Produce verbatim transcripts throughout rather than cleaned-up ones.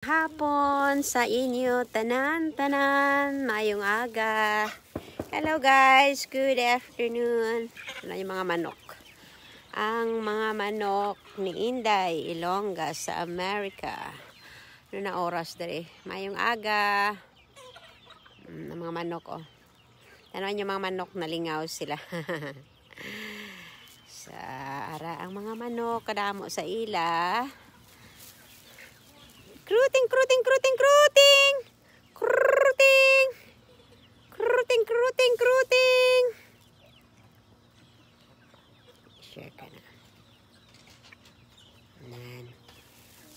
Hapon sa inyo tanan-tanan. Mayong aga. Hello guys, good afternoon. Ano yung mga manok? Ang mga manok ni Inday Ilongga sa America. Ano na oras diri? Mayong aga. Mm, ang mga manok, oh. Tanaw niyo, mga manok, nalingaw sila. Sa ara ang mga manok, kadamo sa ila. Kruting, kruting, kruting, kruting! Kruting! Kruting, kruting, kruting! Share ka na. Ayan.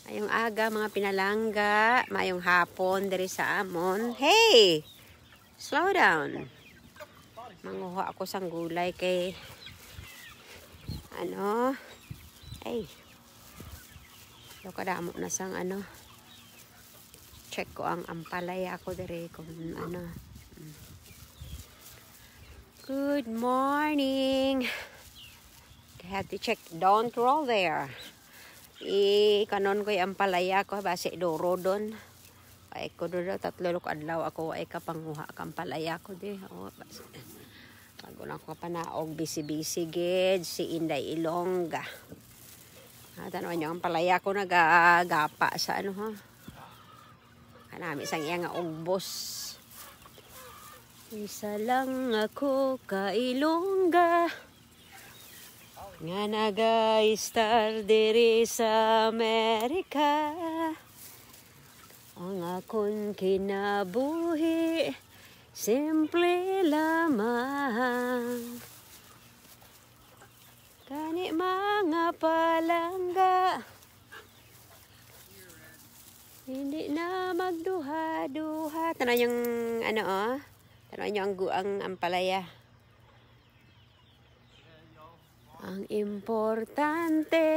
Mayong aga, mga pinalangga. Mayong hapon diri sa amon. Hey! Slow down. Manguha ako sang gulay kay ano? Ay. Daw kadamo na sang ano. Check ko ang ampalaya ko diri kung ano. Mm. Good morning. I have to check. Don't roll there. I kanon ko yung ampalaya ko, basi duro doon. Ay ko do daw, tatlo luk adlaw ako ay kapanguha kang palaya ko di. Oh, bas-, bago lang ko panaog, busy-busy gid si Inday Ilongga. Ah, tanaw niyo ang palaya ko nagagapa sa ano, ha. Kanami sang iya nga ugbos. Isa lang ako ka Ilongga nga nagaistar diri sa Amerika. Ang akon kinabuhi, simple lamang. Kani mga palangga, hindi na magduha-duha. Tanaw yung ano, oh. Tanaw niyo ang gu-, ang ampalaya. Ang importante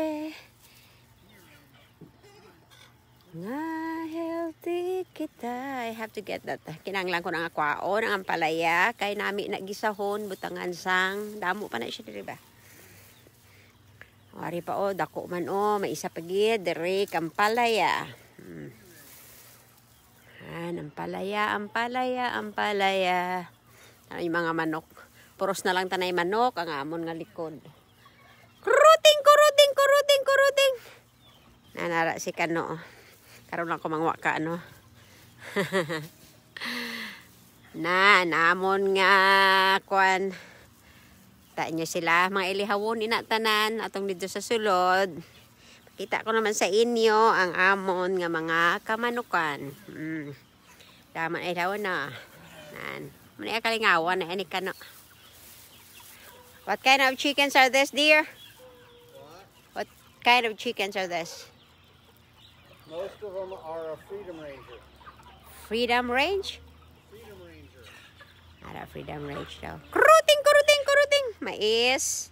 nga healthy kita. I have to get that. Kinahanglan ko na nga kwaon ang ampalaya kay nami na gisahon, butangan sang damo pa na siya diri ba? Ari pa, oh, dako man, oh, may isa pa gid diri kang palaya. Hmm. Yan, ampalaya, ampalaya, ampalaya. Ano yung mga manok? Puros na lang tanay manok ang amon nga likod. Kuruting, kuruting, kuruting, kuruting. Nanara si Kano. Karon lang ko mangwa ka, ano? Na, namon nga, kwan. Ta nyo sila, mga ilihawon, ina tanan, atong dito sa sulod. Kita ko naman sa inyo ang amon nga mga kamanukan. Mm. Daman ay daw na. Nan. Muna yung kalingawan na ini kano. What kind of chickens are this, dear? What kind of chickens are this? Most of them are a Freedom Ranger. Freedom Range? Freedom Ranger. Ara, Freedom Range daw. Kuruting, kuruting, kuruting! Mais,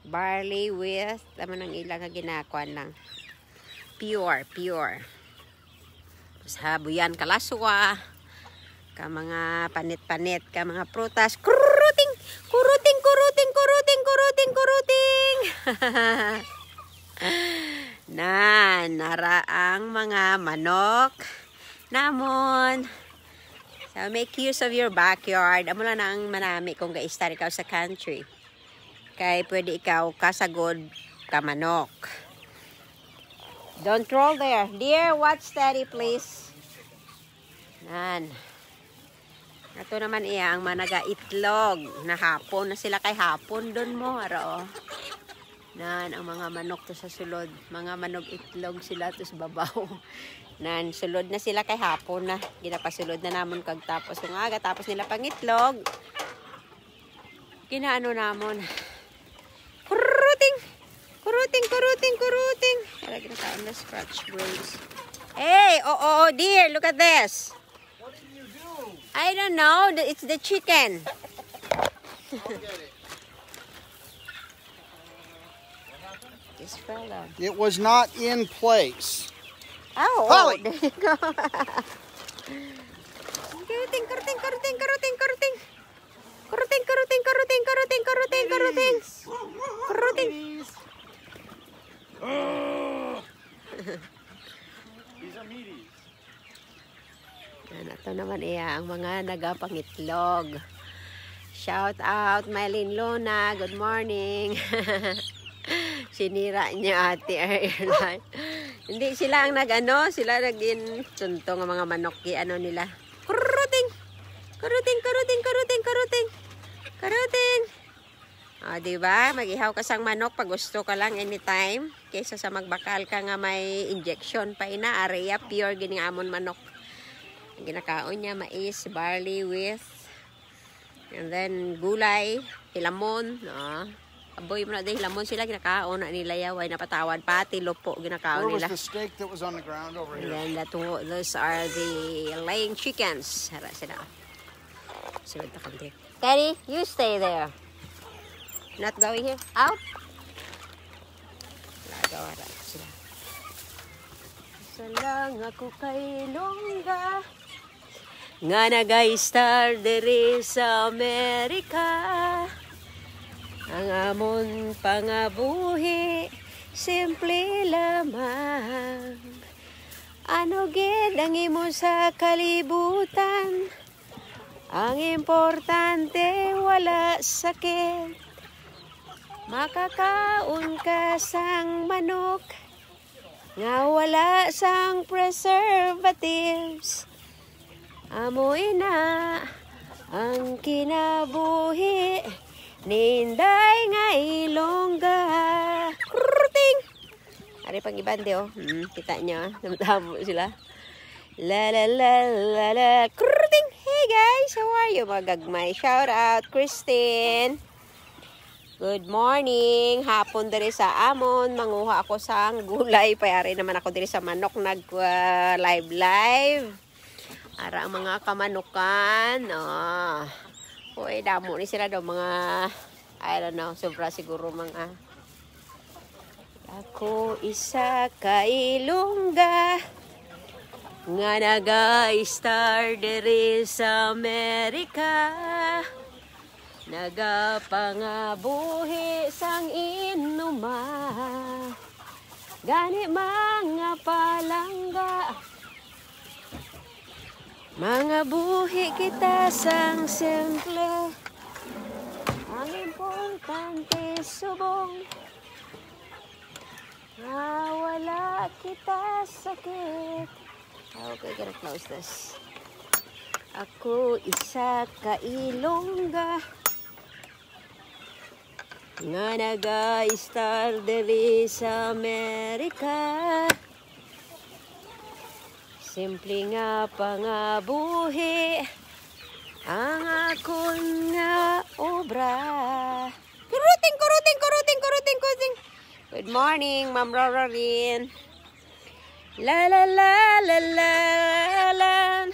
barley with, tama nang ilang nga ginakuan lang. Pure, pure. Sa buyan, kalaswa, ka mga panit-panit, ka mga prutas. Kuruting, kuruting, kuruting, kuruting, kuruting, kuruting. Nan, nara ang mga manok namon. So, make use of your backyard. Amo lang na ang manami kung ga-stay ikaw sa country. Kay pwede ikaw kasagod ka manok. Don't roll there. Dear, watch steady, please. Nan. Ato naman iya ang mga nagaitlog. Nahapon na sila kay hapon doon mo. Aro, oh. Nan, ang mga manok to sa sulod. Mga manok itlog sila to sa babaw. Nan, sulod na sila kay hapon na. Ginapasulod na namon kag tapos. Kung aga, tapos nila pangitlog. Ginaano namon. Kuruting! Kuruting, kuruting, kuruting! Kaya ginataon na scratch brains. Hey! Oh, oh, oh, dear! Look at this! What did you do? I don't know. The- It's the chicken. I'll get it. This fella. It was not in place. Oh, Holly! Oh, there you go. Kuruting, kuruting, kuruting, kuruting, kuruting. Kuruting, kuruting, kuruting, kuruting, kuruting, kuruting. Kuruting. These are meaties. Yan, ato naman iya ang mga nagapangitlog. Shout out, Mylene Luna. Good morning. Sinira niya ate airline. Hindi sila ang nag-ano, sila nagin tunto nga mga manok, ano nila. Kuruting! Kuruting, kuruting, kuruting, kuruting. Kuruting! Ah, di ba? Mag-ihaw ka sang manok pag gusto ka lang anytime. Kaysa sa magbakal ka nga may injection pa ina, aria pure gid nga amon manok. Ang ginakaon niya, mais, barley, wheat, and then gulay, hilamon. Ah. Aboy mo na din, hilamon sila, ginakaon na nila yaway, napatawad, pati lupo, ginakaon Where was nila. The steak that was on the ground over And here? Then that, those are the laying chickens. Hara sila. Sunod na kami. Teddy, you stay there. Not going here. Out. Nagawa na sila. Isa lang ako kay Longga nga nag-star diri sa Amerika. Ang amon pangabuhi simple lamang. Ano gid ang imo sa kalibutan? Ang importante, wala sakit. Makakaon ka sang manok nga wala sang preservatives. Amo ina ang kinabuhi ni Inday nga Ilongga. Kruting! Ari pang iban di, oh. Hmm, kita niya, ah. Namtamo sila. La, la, la, la, la. Kruting! Hey guys, how are you, mga gagmay? Shout out, Christine. Good morning. Hapon diri sa amon. Manguha ako sang gulay. Payari naman ako diri sa manok. Nag, ah, live, live. Ara ang mga kamanukan. Oh. Uy, damo ni sila daw. Mga, I don't know, sobra siguro mga. Ako isa ka Ilongga nga naga-star diri sa Amerika. Nagapangabuhi sang inuma. Gani mga palangga, mangabuhi kita sang simple. Ang importante subong nga wala kita sakit. Okay, gonna close this. Ako isa ka Ilongga nga naga-star diri sa Amerika. Simple nga pangabuhi ang akon nga obra. Kuruting, kuruting, kuruting, kuruting, kuruting. Good morning, Ma'am Rororin. La, la, la, la, la, la.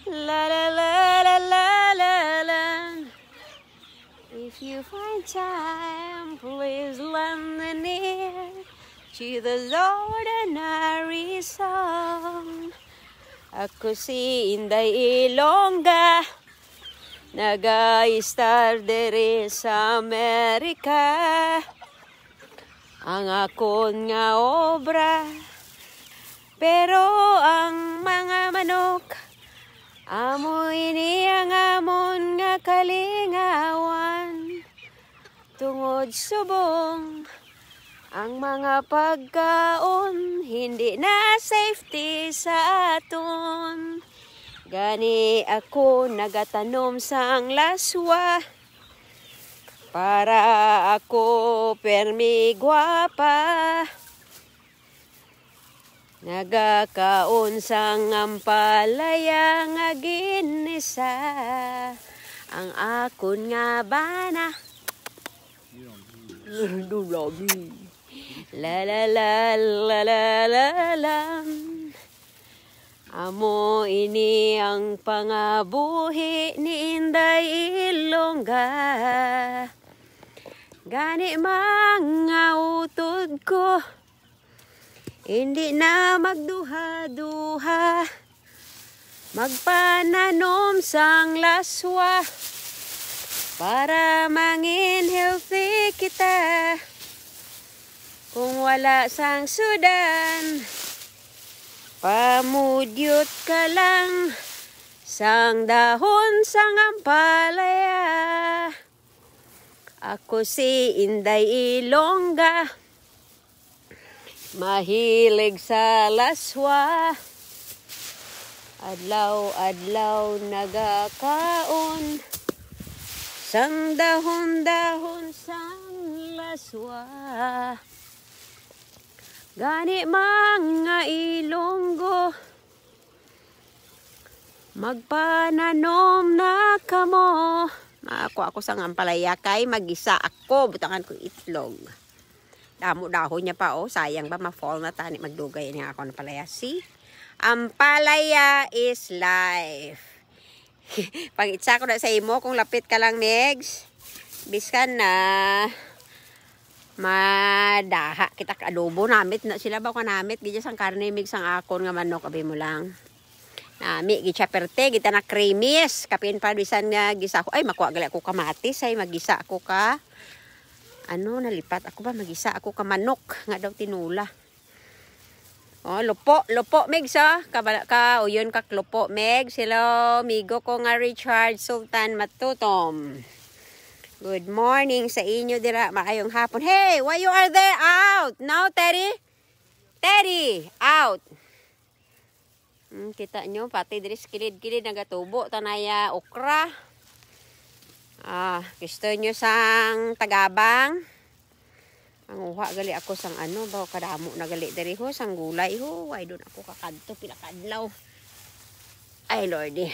La, la, la, la, la, la, la. If you find time, please lend an ear to this ordinary song. Ako si Inday Ilongga, naga-star diri sa Amerika. Ang akon nga obra, pero ang mga manok, amo ini ang amon nga kalingawan. Tungod subong ang mga pagkaon hindi na safety sa aton. Gani ako nagatanom sang laswa para ako permi gwapa. Nagakaon sang ampalaya nga ginisa ang akon nga bana. Dulami. La, la, la, la, la, la, la. Amo ini ang pangabuhi ni Inday Ilongga. Gani mga utod ko, indi na magduha-duha. Magpananom sang laswa para mangin healthy kita. Kung wala sang sudan, Pamudyot ka lang sang dahon sang ampalaya. Ako si Inday Ilongga, mahilig sa laswa. Adlaw-adlaw nagakaon sang dahon-dahon sang laswa. Gani, mga Ilonggo, magpananom na kamo. Ako, ako sang ampalaya kay magisa ako, butangan ko itlog. Damo dahon niya pa, oh. Sayang ba, ma-fall na tani, magdugay niya ako ampalaya. See? Ampalaya is life. Pangitsa ko na sa imo kung lapit ka lang, Migs. Biskan na madaha kita ka adobo. Namit na sila ba? Kanamit gid sang karne, Migs, ang akon nga manok. Abi mo lang. Nami gid siya, perte gid na creamies. Kapin pa bisan nga gisa ko. Ay, makuha gali ako kamatis. Ay, magisa ako ka. Ano, nalipat ako ba? Magisa ako ka manok nga daw tinula. Oh, lupo, lupo, Megs, oh. Kabala ka, uyon ka, lupo, Megs. Hello, amigo ko nga Richard Sultan Matutom. Good morning sa inyo dira. Maayong hapon. Hey, why you are there? Out! No, Teddy? Teddy, out! Hmm, kita nyo, pati diri sa kilid-kilid nagatubo, tanaya okra. Ah, gusto nyo sang tagabang? Manguha gali ako sang ano ba, kadamo na gali diri ho, sang gulay ho. Why doon ako kakadto, pila kadlaw. Ay, Lordy.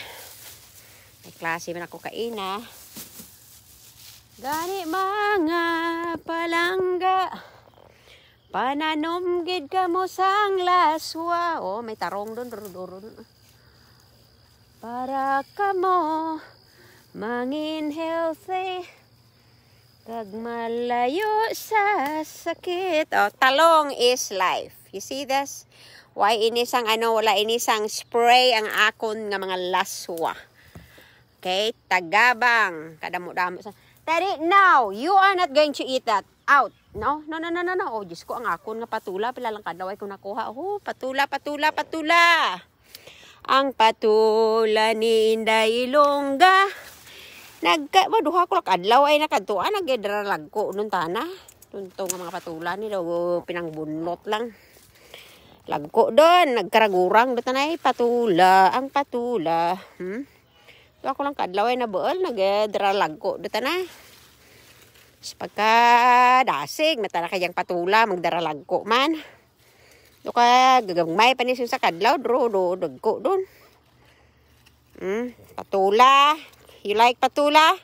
May klase man ako kaina. Gani, mga palangga, pananom gid kamo sang laswa. Oh, may tarong doon, doon, doon. Para kamo mangin healthy kag malayo sa sakit. Oh, talong is life. You see this? Why ini sang ano, wala ini sang spray ang akon nga mga laswa. Okay, tagabang. Kadamo-damo sa. Teddy, now, you are not going to eat that. Out. No, no, no, no, no, no. Oh, Diyos ko, ang akon nga patula, pila lang kadlaw ay ko nakuha. Oh, patula, patula, patula. Ang patula ni Inday Ilongga. Nagka, mo, duha ko lang kadlaw ay nakadtuan, nagdara lagko nun tana. Tunto nga mga patula ni daw, pinangbunlot lang. Lagko doon, nagkaragurang doon tanay, patula, ang patula. Hmm? Duha ko lang kadlaw ay nabuol, nagdara lagko doon tanay. Sa pagkadasig, matala kayang patula, magdara lagko man. Do ka gagmay pa ni sa kadlaw, dro, do, dagko dun. Hmm, patula. You like patula?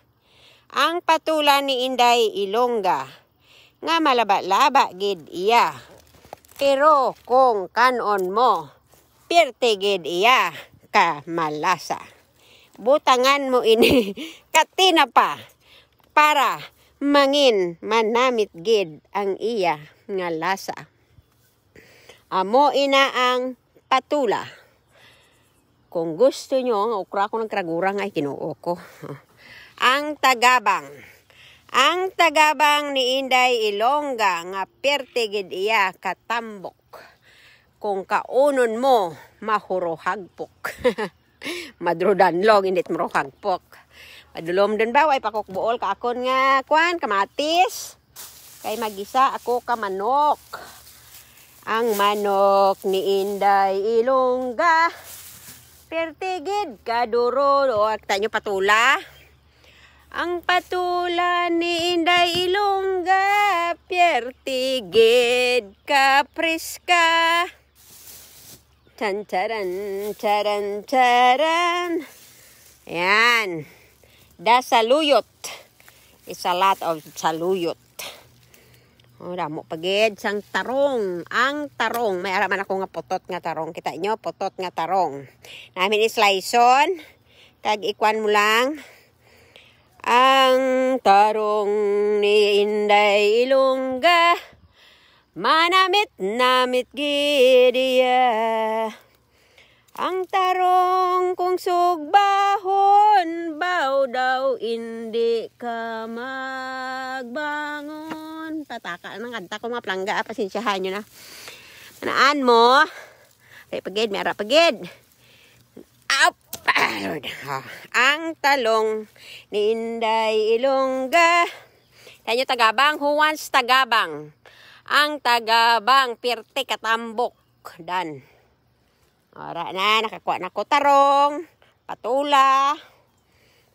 Ang patula ni Inday Ilongga, nga malaba-laba gid iya. Pero kung kan-on mo, pirti gid iya ka malasa. Butangan mo ini katina pa para mangin manamit gid ang iya nga lasa. Amo ina ang patula. Kung gusto nyo, nga okra ko nagkaragurang ay Ginoo ko. Ang tagabang. Ang tagabang ni Inday Ilongga nga perte gid iya katambok. Kung kaunon mo, mahuruhagpok. Madrudanlog, indit maruhagpok. Madulom dun ba? Way pakukbuol ka akon nga, kwan, kamatis. Kay magisa ako ka manok. Ang manok ni Inday Ilongga. Pertigid ka duro. O, kita nyo patula. Ang patula ni Inday Ilongga. Pertigid ka priska. Chan, charan, charan, charan. Ayan. Da saluyot. It's a lot of saluyot. Oh, damo pa gid sang tarong. Ang tarong. May ara man ako nga putot nga tarong. Kita nyo? Putot nga tarong. Namin isliceon. Kag ikwan mo lang. Ang tarong ni Inday Ilongga. Manamit-namit gid iya. Ang tarong kung sugbahon, baw daw indi ka magbangon. Pataka na ng kanta ko, mga palangga, ah, pasensyahan nyo na. Manaan mo, Tay pagid, may ara pagid. Up! Ah, Lord. Ah, ang talong ni Inday Ilongga. Tanyo tagabang, who wants tagabang? Ang tagabang, pirti katambok. Dan. Ara na, nakakuha na ko tarong, patula.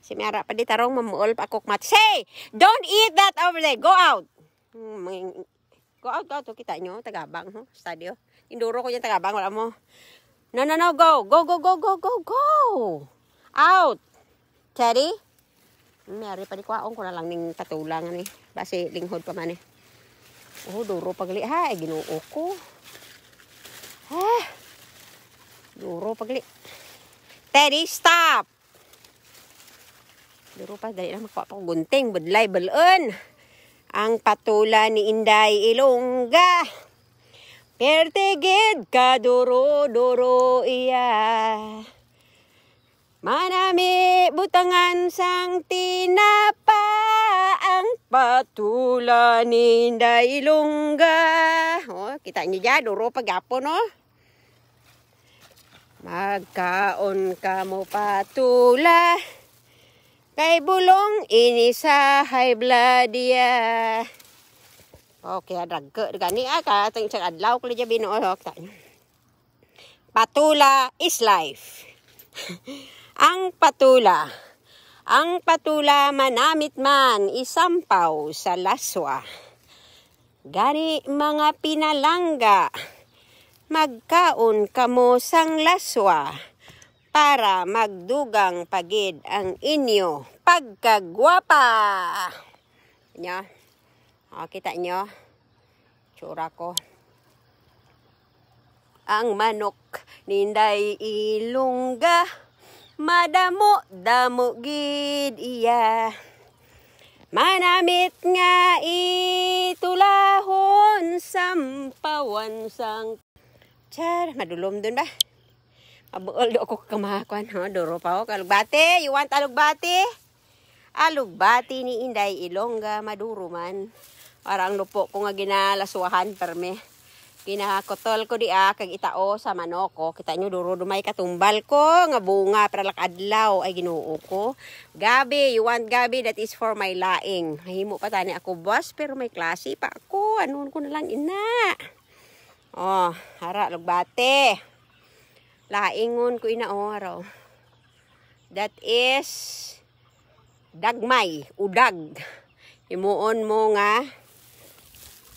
Si may ara pa di tarong, mamuol pa ako kmat. Say! Don't eat that over there. Go out! Hmm, may- Go out, go out. O, kita nyo, tagabang, ho? Study, oh. Induro ko yung tagabang, wala mo. No, no, no, go. Go, go, go, go, go, go. Out. Teddy? May ari pa di kwaon ko na lang ning patula nga ni. Basi linghod pa man eh. Oh, duro pagli ha. Ay, Ginoo ko. Ah. Duro pagli. Teddy, stop. Duro pa, dali lang, makuha pa ko gunting, budlay, balon. Ang patula ni Inday Ilongga. Perte gid ka duro-duro iya. Manami butangan sang tinapa ang patula ni Inday Ilongga. Oh, kita niyo dyan, duro pa gyapon, oh. Magkaon ka mo patula. Kay bulong ini sa high blood, ya. Okay, adrag ka. Gani, ah, ka, itong isang adlaw ko lang dyan binuo, oh, kita niyo. Patula is life. Ang patula. Ang patula manamit man isampaw sa laswa. Gani, mga pinalangga, magkaon kamo sang laswa para magdugang pa gid ang inyo pagkagwapa. Nya, ah, kita nyo? Tsura ko. Ang manok ni Inday Ilongga, madamo-damo gid iya. Manamit nga itulahon, sampawan sang... Char, madulom dun ba? Mabuol do ako kamahakuan, ho? Duro pa, ho. Kalugbati, you want alugbati? Alugbati ni Inday Ilongga, maduro man. Para ang lupo ko nga ginalaswahan, perme. Ginakutol ko di, ah, kag itao sa manok ko. Kita nyo, duro dumay katumbal ko nga bunga, para lak adlaw. Ay, Ginoo ko. Gabi, you want gabi? That is for my laing. Mahimo pa tani ako, boss, pero may klase pa ako. Anuon ko na lang, ina. Oh, hara, lugbate. Laingon ko, ina, oh, hara, oh. That is dagmay, udag. Himuon mo nga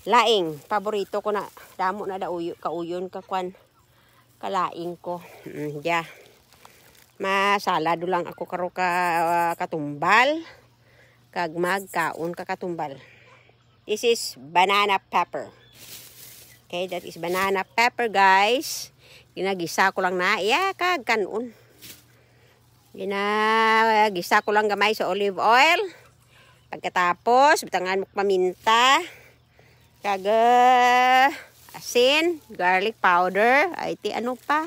laing. Paborito ko na. Damo na da uyo, kauyon ka kwan. Kalaing ko. Mm, yeah. Masalado lang ako karo ka, katumbal. Kag magkaon ka katumbal. This is banana pepper. Okay, that is banana pepper, guys. Ginagisa ko lang na. Iya, kag kanon. Ginagisa ko lang gamay sa olive oil. Pagkatapos, butangan mo paminta. Kag, ah, asin, garlic powder. Ay, ti ano pa?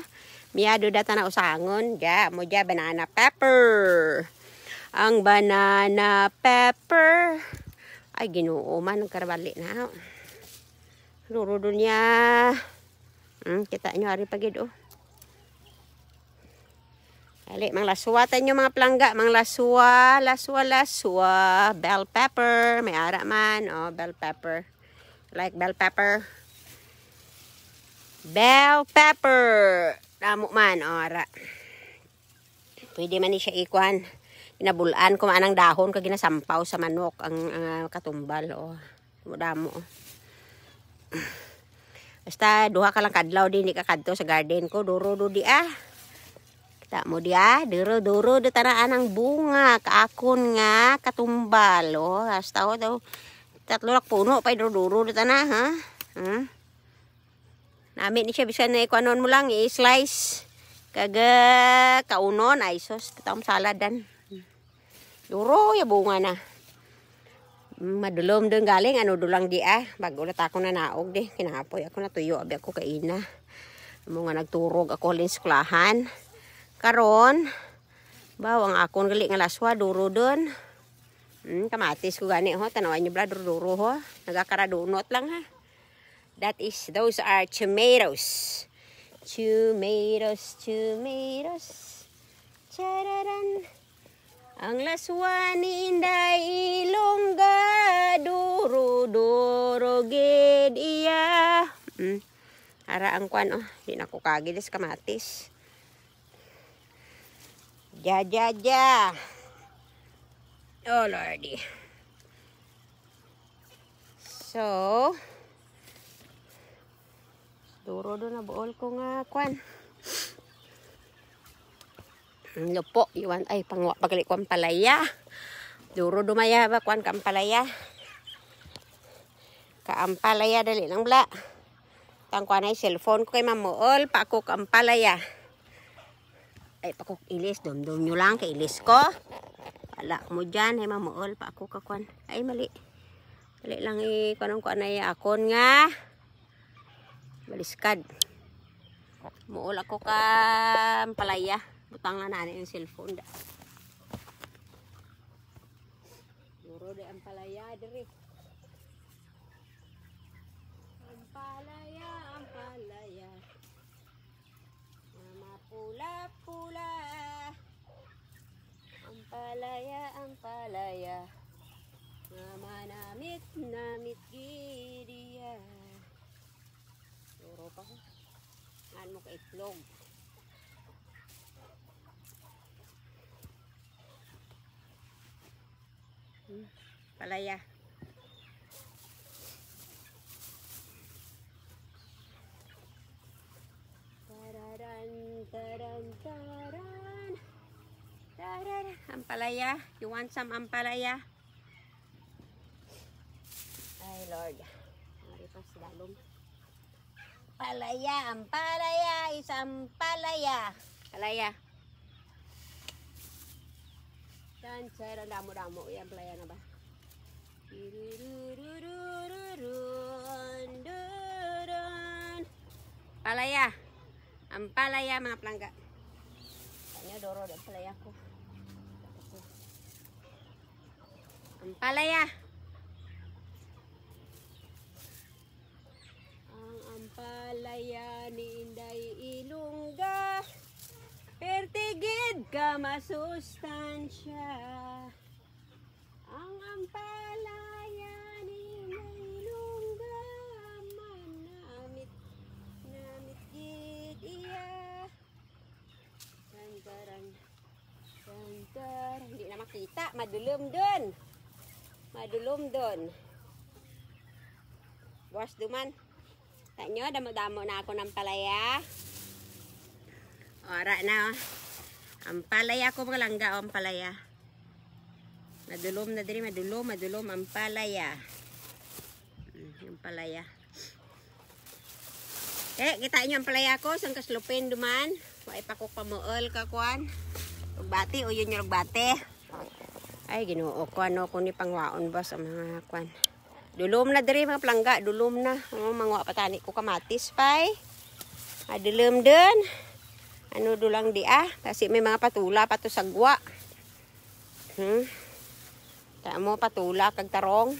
Miyado data na usangon. Ja, mo ja, banana pepper. Ang banana pepper. Ay, Ginoo man, nagkarabali na. Luro dun niya. Hmm, kita nyo, ari pa gid, oh. Ali, manglaswa ta nyo, mga palangga. Manglaswa, laswa, laswa. Bell pepper. May ara man. Oh, bell pepper. Like bell pepper. Bell pepper. Damo man. Oh, ara. Pwede man ni siya ikuan. Ginabulan ko man ang dahon kag ginasampaw sa manok ang, ang, ah, katumbal. Oh. Damo-damo, oh. Basta duha ka lang kadlaw din di ka kadto sa garden ko, duro do di, ah. Kita mo di, ah, duro-duro do tanaan ang bunga, kaakon nga katumbal, oh. Hasta, oh, daw, tatlo lang puno pa, duro-duro do tana, ha? Hmm? Nami ni siya, bisan na ikuanon mo lang, i-slice. Kag, ah, kaunon, ay sus, patawang saladan. Duro ya bunga na. Mm, madulom dun galing, ano, dulang di, ah. Bago na ta ako nanaog di. Kinapoy ako, natuyo abi ako kaina. Amo nga nagturog ako halin sa eskwelahan. Karon, baw, ang akon gali nga laswa, duro dun. Hmm, kamatis ko gani, ho. Tanawan nyo bala, duro-duro, ho. Nagakaradunot lang, ha. That is, those are tomatoes. Tomatoes, tomatoes. Chararan. Ang laswa ni Inday Ilongga, duro-duro gid iya. Mm. Ara ang kwan, oh. Di na ko kagi des kamatis. Ja, ja, ja. Oh, Lordy. So, duro do na buol ko nga kwan. Ang lupo, iwan, ay, pangwa, pagali ko ang palaya. Duro do maya ba, kwan ka ang palaya. Ka ang palaya, dali lang, bla. Tang kwan ay cellphone ko kay mamuol, pa ako ka ang palaya. Ay, pa ko ilis, dumdum nyo lang, kay ilis ko. Wala mo dyan, ay mamuol, pa ako ka kwan. Ay, mali. Dali lang i-, kwan ang kwan ay akon nga. Baliskad. Muol ako ka palaya. Butang na nani yung cellphone da. Duro di ang palaya diri. Ang palaya, ang palaya. Nga mapula-pula. Ang palaya, ang palaya. Nga manamit-namit gid iya. Duro pa ko. Ngan mo ka itlog. Hmm. Palaya. Tararan, taran, taran. Tararan. Ampalaya. You want some ampalaya? Ay, Lord. Maripas dalom. Palaya, ampalaya, is ampalaya. Palaya. Yan, sir, ang damo-damo. Yan, palaya na ba? Palaya. Ang palaya, mga palangga. Ano, duro, ang palaya ko. Ang palaya. Ang ampalaya ni Inday Ilongga, perti gid ka masustansya. Ang ampalaya ni Inday Ilongga, manamit, namit gid iya. Tantaran. Tantar. Hindi na makita. Madulom dun. Madulom dun. Buwas duman. Ta nyo, damo-damo na ako ng palaya. Ora na, oh. Ang palaya ko, mga langga, oh, ang palaya. Madulom na diri, madulom, madulom ang palaya. Mm, ang palaya. Eh, kita nyo ang palaya ko, sang kaslupin duman. Wa pa ko pamuol ka, kwan. Lugbati, uyon nyo lugbati. Ay, Ginoo ko, ano ko ni pangwaon ba sa mga kwan. Dulom na diri, mga palangga, dulom na. Oh, mangwa pa tani ko kamatis, pay. Madulom dun. Ano do lang di, ah. Kasi may mga patula pa to sagwa. Hmm. Ta mo patula kag tarong.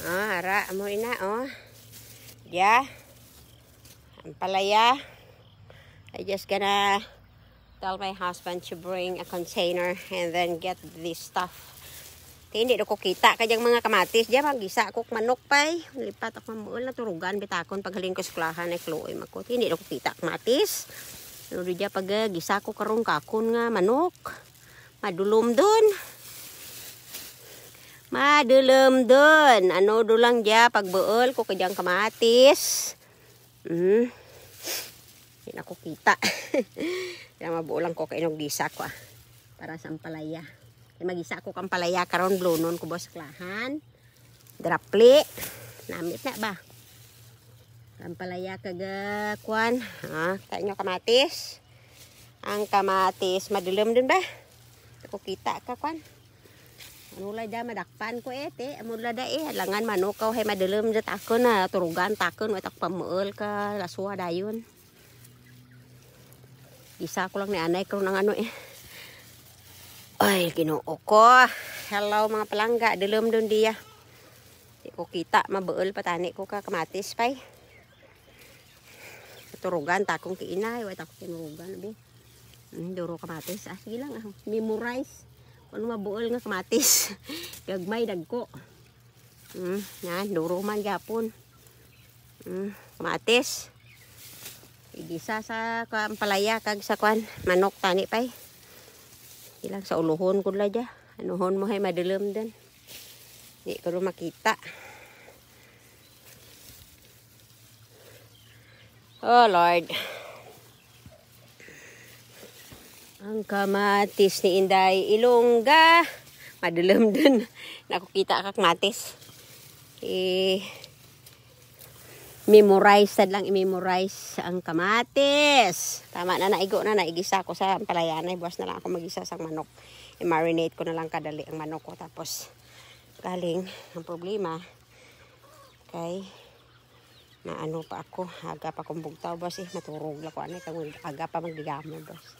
Ah, ara, amo ina, oh. Yeah. Ang palaya. I just gonna tell my husband to bring a container and then get this stuff. Ti, hindi na ko kita kay ang mga kamatis. Diyan, magisa ako manok pay. Lipat ako mamuol na turugan, bitakon, paghaling ko sa eskwelahan, ay kluoy mako. Ti, hindi na ko kita kamatis. Ano diya pag, ah, gisa ko karong kakon nga manok. Madulom dun. Madulom dun. Ano do lang diya, pagbuol ko kay ang kamatis. Hmm. Hindi na ko kita. Kaya mabuo lang ko kay inog gisa ko, ah. Para sa ampalaya. Kay magisa ko kang palaya karon, blunon ko buwas sa eskwelahan. Drapli. Namit na ba? Ang palaya kag, ah, kwan. Ah, kita nyo kamatis. Ang kamatis, madulom dun ba? Ako kita ka, kwan. Ano la da, madakpan ko eh, te. Amo la da eh. Alangan manukaw, hay madulom da takon na. Turugan takon, wa tak pamuol ka, laswa dayon. Isa ko lang ni anay karon ang ano eh. Ay, Ginoo ko. Hello, mga palangga. Dulom dun diya. Di ko kita, mabuol pa tani ko ka kamatis pay. Turugan ta akong kiinay, wa ta akong kinurugan, abi. Mm, duro kamatis. Ah, sige lang, ah. Memorize. Kung ano mabuol nga kamatis. Gagmay, dagko. Mm, yan, duro man gyapon. Mm, kamatis. Igisa sa kuan, palaya kag sa kuan, manok tani pay. Ilang sa uluhon ko la dya. Anuhon mo hay madulom din. Di ko rin makita. Oh, Lord. Ang kamatis ni Inday Ilongga. Madulom dun. Nakukita ka kamatis. I-memorize sad lang, i-memorize ang kamatis. Tama na, naigo na, naigisa ko sa palayanay. Buwas na lang ako magisa sang manok. I-marinate ko na lang kadali ang manok ko. Tapos, galing, ang problema, kay na ano pa ako, aga pa kong bugtaw, boss, eh, maturog lang ko, ano, kang aga pa magdigamo, boss.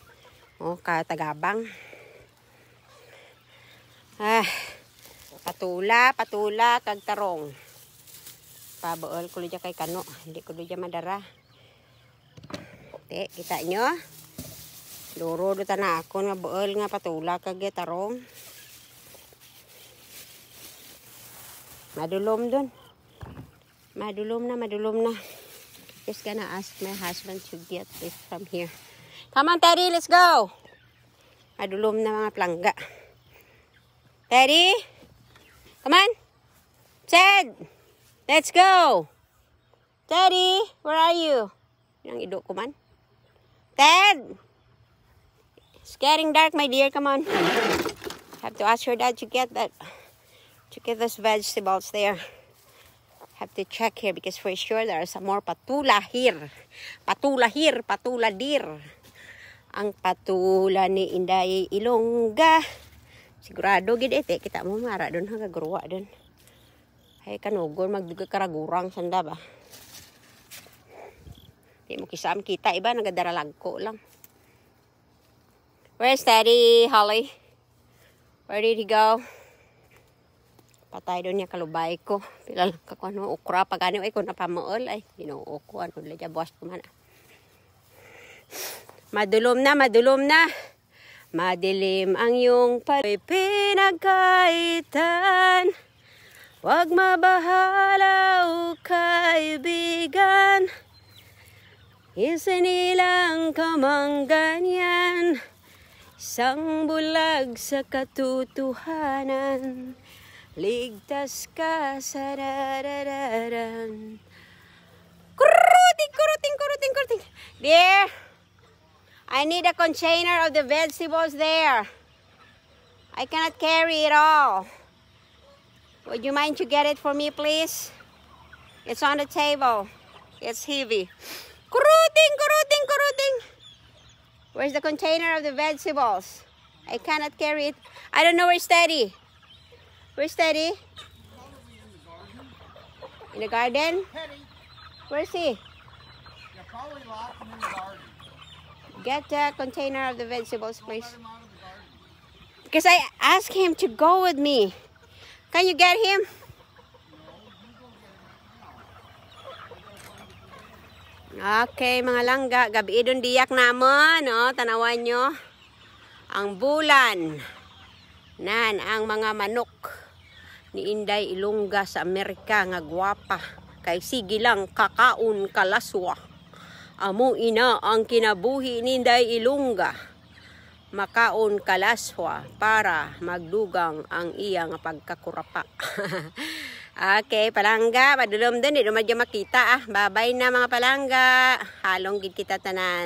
Oh, katagabang. Ah, patula, patula, kag tarong. Pabuol ko dyan kay kano, hindi ko dyan madara. Te, kita nyo? Duro do ta na ako nga buol nga patula kag tarong. Madulom dun. Madulom na, madulom na. Just gonna ask my husband to get it from here. Come on, Teddy, let's go. Madulom na, mga palangga. Teddy? Come on. Ted! Let's go. Teddy, where are you? Ang ido ko man. Ted! It's getting dark, my dear. Come on. Have to ask your dad to get that, to get those vegetables there. Have to check here because for sure there are some more patula here. Patula here, patula dir. Ang patula ni Inday Ilongga. Sigurado gid, eh, te, kita mo, mara dun, ha, gagruwa dun. Ay, kanugon, magduga karagurang sanda ba? Di mo kisam kita, iba, nagadaralagko lang. Where's Daddy, Holly? Where did he go? Patay daw niya, kalubay ko. Pila lang ka, ano, okra pa gani, ay, kung napamuol, ay, Ginoo ko, ano, la dya, buwas ko man, ah. Madulom na, madulom na. Madilim ang iyong pa-, pinagkaitan. Wag mabahala, o kaibigan. Isinilang ka mang ganyan, sang bulag sa katotohanan, ligtas ka sa darararan. Kuruting, kuruting, kuruting, kuruting. Dear, I need a container of the vegetables there. I cannot carry it all. Would you mind to get it for me, please? It's on the table. It's heavy. Kuruting, kuruting, kuruting. Where's the container of the vegetables? I cannot carry it. I don't know where's Teddy. Where's Teddy? In the garden? Where's he? Get the container of the vegetables, please. Because I asked him to go with me. Can you get him? Okay, mga langga, gabi dun diyak namon, no? Tanawan nyo. Ang bulan. Nan, ang mga manok ni Inday Ilongga sa Amerika nga gwapa. Kay sige lang, kakaon kalaswa. Amo ina ang kinabuhi ni Inday Ilongga. Makaon kalaswa para magdugang ang iya nga pagkakurapa. Okay, palangga, madulom din, di naman dyan makita, ah. Babay na, mga palangga. Halong gid kita tanan.